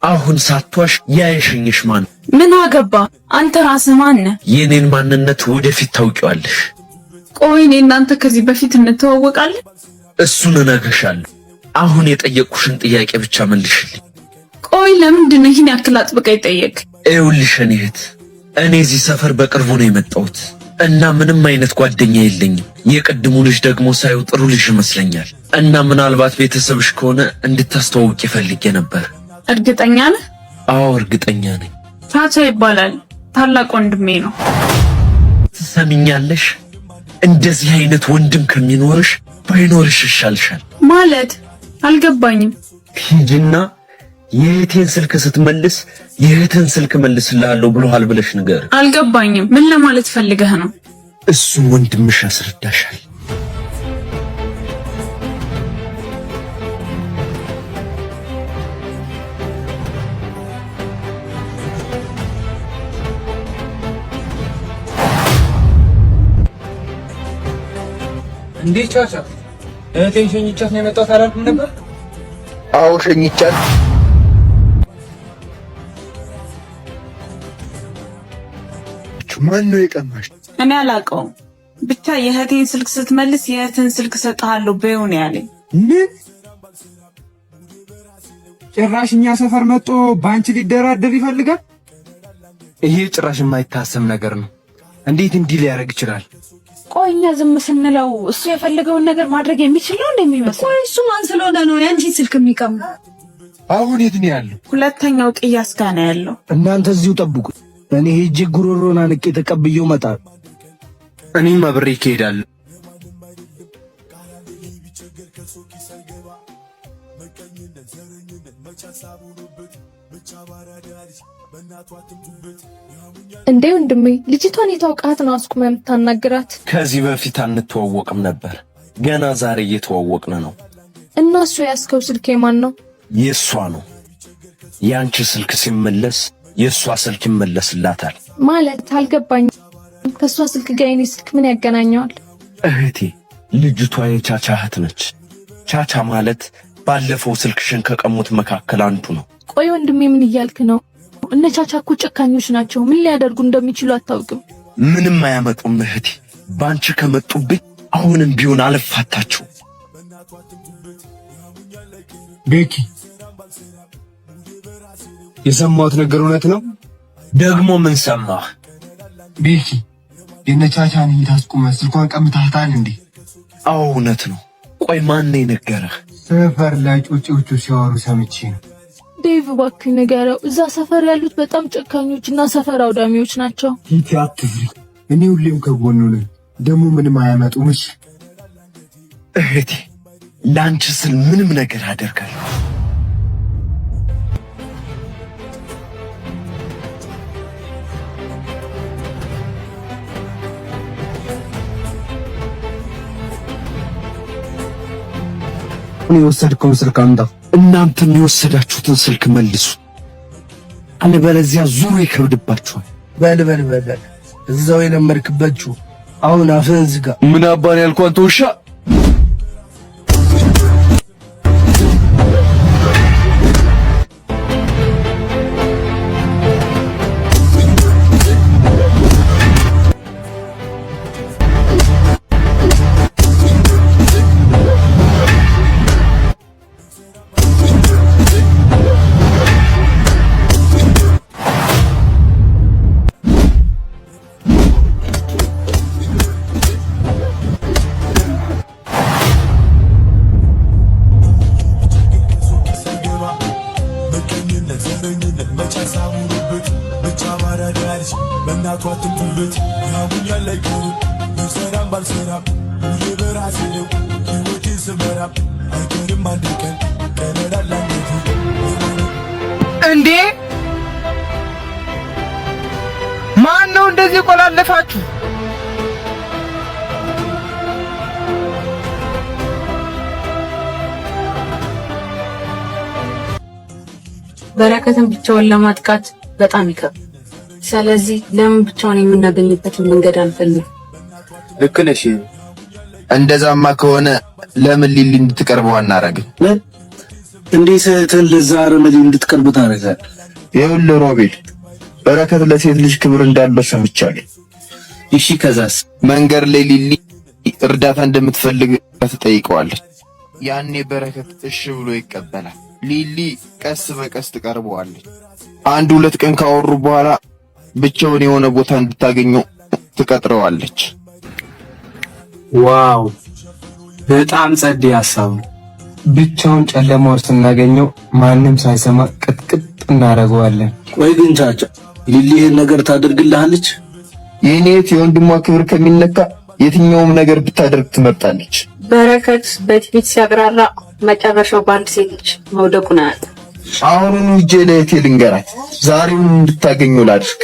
አሁን ሳትዋሽ ያ የሸኘሽ ማን? ምን አገባ? አንተ ራስህ ማን ነህ? የኔን ማንነት ወደፊት ታውቂዋለሽ። ቆይ እኔና አንተ ከዚህ በፊት እንተዋወቃለን? እሱን እነግርሻለሁ። አሁን የጠየቅኩሽን ጥያቄ ብቻ መልሽልኝ። ቆይ ለምንድን ነው ይህን ያክል አጥብቀህ የጠየቅክ? ይኸውልሽ የኔ እህት፣ እኔ እዚህ ሰፈር በቅርቡ ነው የመጣሁት እና ምንም አይነት ጓደኛ የለኝም። የቅድሙ ልጅ ደግሞ ሳየው ጥሩ ልጅ ይመስለኛል እና ምናልባት ቤተሰብሽ ከሆነ እንድታስተዋውቂ ፈልጌ ነበር። እርግጠኛ ነህ? አዎ እርግጠኛ ነኝ። ቻቻ ይባላል። ታላቅ ወንድሜ ነው። ትሰሚኛለሽ? እንደዚህ አይነት ወንድም ከሚኖርሽ ባይኖርሽ ይሻልሻል። ማለት አልገባኝም። ሂጂና የእህቴን ስልክ ስትመልስ የእህትን ስልክ መልስልሃለሁ ብሎሃል ብለሽ ንገር። አልገባኝም። ምን ለማለት ፈልገህ ነው? እሱን ወንድምሽ ያስረዳሻል። እንዴ ቻቻ፣ እህቴን ሸኝቻት ነው የመጣሁት አላልኩም ነበር? አዎ ሸኝቻት። ማን ነው የቀማሽ? እኔ አላውቀውም። ብቻ የእህቴን ስልክ ስትመልስ የእህትን ስልክ እሰጥሃለሁ በይው ነው ያለኝ። ምን? ጭራሽ እኛ ሰፈር መጥቶ በአንቺ ሊደራደር ይፈልጋል። ይሄ ጭራሽ የማይታሰብ ነገር ነው። እንዴት እንዲህ ሊያደርግ ይችላል? ቆይ እኛ ዝም ስንለው እሱ የፈለገውን ነገር ማድረግ የሚችል ነው እንደሚመስለው። ቆይ እሱ ማን ስለሆነ ነው የአንቺን ስልክ የሚቀማው? አሁን የት ነው ያለው? ሁለተኛው ቅያስ ጋር ነው ያለው። እናንተ እዚሁ ጠብቁ። እኔ ሄጄ ጉሮሮን አንቄ ተቀብዬው እመጣለሁ። እኔም አብሬ እሄዳለሁ። እንዴ ወንድሜ፣ ልጅቷን የታውቃት ነው አስቁመህ የምታናግራት? ከዚህ በፊት አንተዋወቅም ነበር። ገና ዛሬ እየተዋወቅን ነው። እና እሱ ያስከው ስልክ የማን ነው? የእሷ ነው። የአንቺ ስልክ ሲመለስ የእሷ ስልክ ይመለስላታል። ማለት አልገባኝም። ከእሷ ስልክ ጋር የኔ ስልክ ምን ያገናኘዋል? እህቴ፣ ልጅቷ የቻቻ እህት ነች። ቻቻ ማለት ባለፈው ስልክሽን ከቀሙት መካከል አንዱ ነው። ቆይ ወንድሜ ምን እያልክ ነው? እነ ቻቻ እኮ ጨካኞች ናቸው። ምን ሊያደርጉ እንደሚችሉ አታውቅም። ምንም አያመጡም እህቴ። ባንቺ ከመጡብኝ አሁንም ቢሆን አልፋታቸው። ቤኪ፣ የሰማሁት ነገር እውነት ነው? ደግሞ ምን ሰማህ? ቤኪ፣ የነቻቻን እህት አስቁመህ ስልኳን ቀምተሃታል እንዴ? አዎ እውነት ነው። ቆይ ማን ነው የነገረህ? ሰፈር ላይ ጩጬዎቹ ሲያወሩ ሰምቼ ነው። ዴቭ እባክህ ንገረው። እዛ ሰፈር ያሉት በጣም ጨካኞች እና ሰፈር አውዳሚዎች ናቸው። ቲቲ አትፍሪ፣ እኔ ሁሌም ከጎኑ ነኝ። ደግሞ ምንም አያመጡም። እሺ እህቴ፣ ለአንቺ ስል ምንም ነገር አደርጋለሁ። የወሰድከውን ስልክ አምጣ። እናንተም የወሰዳችሁትን ስልክ መልሱ፣ አለበለዚያ ዙሩ ይከብድባችኋል። በል በል በል፣ እዛው የለመድክበት ጩህ። አሁን አፍህን ዝጋ። ምን አባን ያልኩህ አንተ ውሻ። እንዴ ማን ነው እንደዚህ ቆላለፋችሁ? በረከትን ብቻውን ለማጥቃት በጣም ይከብዳል። ስለዚህ ለምን ብቻውን የምናገኝበትን መንገድ አንፈልግም? ልክ ነሽ። እንደዛማ ከሆነ ለምን ሊሊ እንድትቀርበው አናረግም? እንዴት እህትህን ለዛ አረመኔ እንድትቀርብ ታደርጋለህ? ይኸውልህ ሮቤል፣ በረከት ለሴት ልጅ ክብር እንዳለው ሰምቻለሁ። እሺ ከዛስ? መንገድ ላይ ሊሊ እርዳታ እንደምትፈልግ ትጠይቀዋለች። ያኔ በረከት እሺ ብሎ ይቀበላል። ሊሊ ቀስ በቀስ ትቀርበዋለች። አንድ ሁለት ቀን ካወሩ በኋላ ብቻውን የሆነ ቦታ እንድታገኘው ትቀጥረዋለች። Wow በጣም ጸዴ ሀሳብ ነው። ብቻውን ጨለማ ውስጥ ስናገኘው ማንም ሳይሰማ ቅጥቅጥ እናደርገዋለን። ቆይ ግን ቻቻ ሊሊ ይሄን ነገር ታደርግልሃለች? የኔ እህት የወንድሟ ክብር ከሚነካ የትኛውም ነገር ብታደርግ ትመርጣለች። በረከት በትዕቢት ሲያብራራ መጨረሻው በአንድ ሴት ልጅ መውደቁን አያውቅም። አሁኑኑ ሂጄ ለእህቴ ልንገራት፣ ዛሬውን እንድታገኘው ላድርግ።